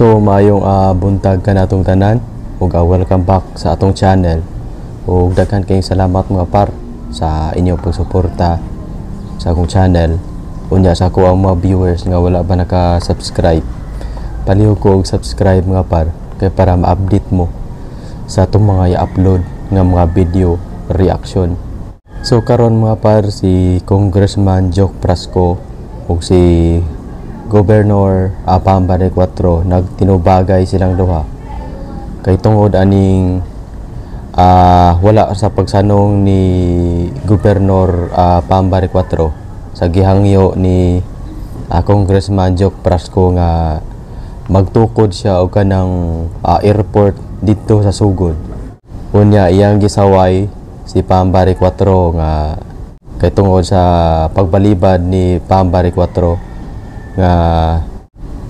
So maayong buntag kanatong tanan ug welcome back sa atong channel. Ug daghan kayong salamat, mga par, sa inyong pagsuporta sa akong channel. Unya sa ako ang mga viewers nga wala pa naka-subscribe, palihog ko og subscribe, mga par, kay para ma-update mo sa atong mga i-upload nga mga video reaction. So karon, mga par, si Congressman Joke Frasco ug si Governor Pam Baricuatro, nagtinubagay silang duha kay tungod aning wala sa pagsanong ni Governor Pam Baricuatro sa gihangyo ni Congressman Joke Frasco nga magtukod siya og kanang airport didto sa Sugod. Unya iyang gisaway si Pam Baricuatro nga kay tungod sa pagbalibad ni Pam Baricuatro nga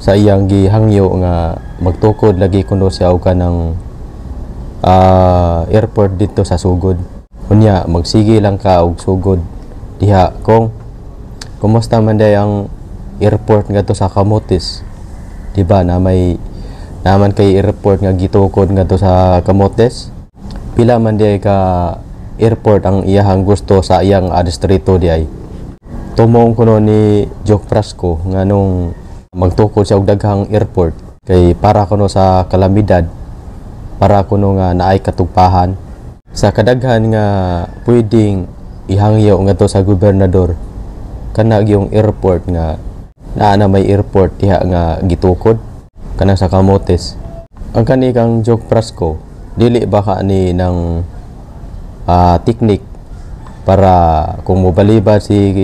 sa iyang gihangyo nga magtukod lagi kuno siya og kanang airport didto sa Sugod. Unya magsige lang ka og sugod diha kung kumusta man day ang airport ngadto sa Camotes. Di ba na may naman kay airport nga gitukod ngadto sa Camotes? Pila man day ka airport ang iyahang gusto sa iyang distrito di ay? Tumong kuno ni Joke Frasco nganong magtukod siya og daghang airport kay para kuno sa kalamidad, para kuno nga naay katugpahan. Sa kadaghan nga pwedeng ihangyo ngadto sa gobernador, kana yung airport nga naa na may airport diha nga gitukod kanang sa Camotes. Ang kani kang Joke Frasco, dili ba ka ni ng technique para kung mobalibad si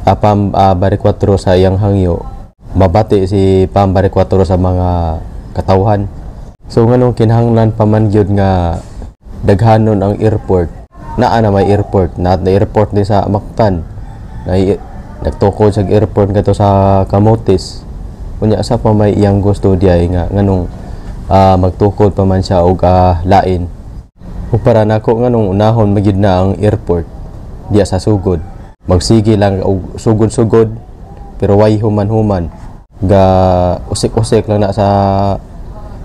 Pam Baricuatro sa iyang hangyo, mabati si Pam Baricuatro sa mga katawhan? So nganong kinahanglan pa man gyud nga daghanon ang airport? Naa na may airport na, na airport ni sa Mactan na nagtukod sa airport ngadto sa Camotes. Unya asa pa may iyang gusto diay nga nganong magtukod pa man siya og lain? Ug para nako, nganong unahon magyud na ang airport diya sa Sugod? Magsige lang og sugod-sugod pero way human-human, ga usik-usik lang na sa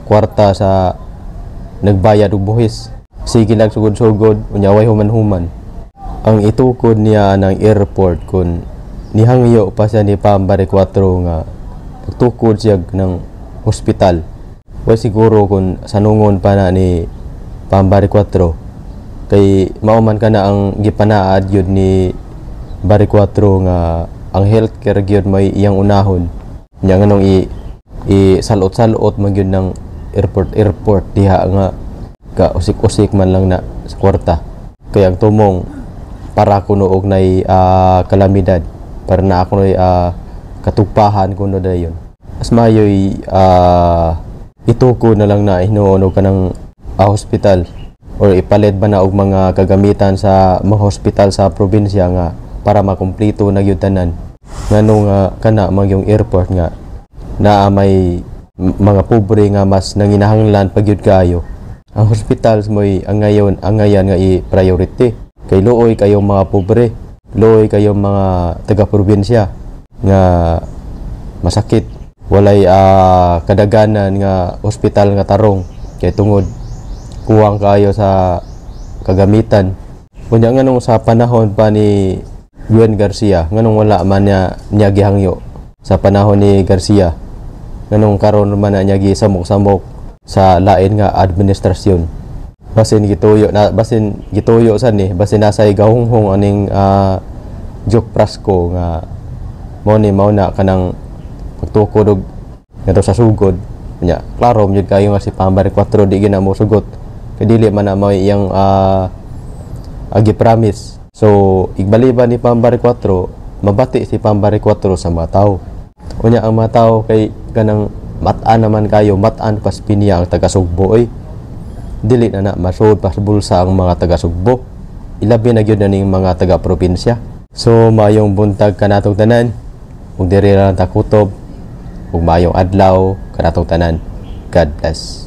kwarta sa nagbayad og buhis. Sige lang sugod-sugod, unya way human-human. Ang itukod niya ng airport, kung nihangyo pa siya ni Pam Baricuatro nga pagtukod siya ng hospital, way siguro kung sanungon pa na ni Pam Baricuatro, kay mao man kana ang gipanaad yun ni Baricuatro nga ang healthcare gyud may iyang unahon. Nya nganong i salot-salot man gyud ng airport airport diha nga ka usik-usik man lang na sa kwarta? Kaya ang tumong, para kuno og nay kalamidad, para na ako nay katugpahan kuno dayon. Mas mayoy itukod na lang na hinuon og kanang hospital or ipalit ba na og mga kagamitan sa mga hospital sa probinsya nga para makumplito na gyud tanan. Ngano nga kana man yung airport nga naa may mga pobre nga mas nanginahanglan pa gyud kaayo? Ang hospitals mo'y ang ngayon ang ngayan nga i-priority kay luoy kayo mga pobre, luoy kayo mga taga-probinsya nga masakit, walay kadaganan nga hospital nga tarong kay tungod kuwang kayo sa kagamitan. Unya nganong sa panahon pa ni Gwen Garcia, nganong wala man niya gihangyo sa panahon ni Garcia? Nganong karon man na niya gisamok-samok sa lain nga administrasyon? Basin gituyo na, basin gituyo sa ni, basin nasay gahunghong aning Joke Frasco nga mao ni mao na kanang pagtukod og ngadto sa Sugod. Nya klaro gyud kayo nga si Pam Baricuatro di gina mo sugot kay dili man na mao iyang agi promise. So igbaliban ni Pam Baricuatro, mabati si Pam Baricuatro sa mga tao. Unya ang mga tao kay kanang mat-an naman kayo, mat-an pas pinya ang taga Sugbo oy. Dili na na masud pas bulsa ang mga taga Sugbo, ilabi na gyud na ning mga taga probinsya. So maayong buntag kanatong tanan ug diri ra lang ta kutob ug maayong adlaw kanatong tanan. God bless.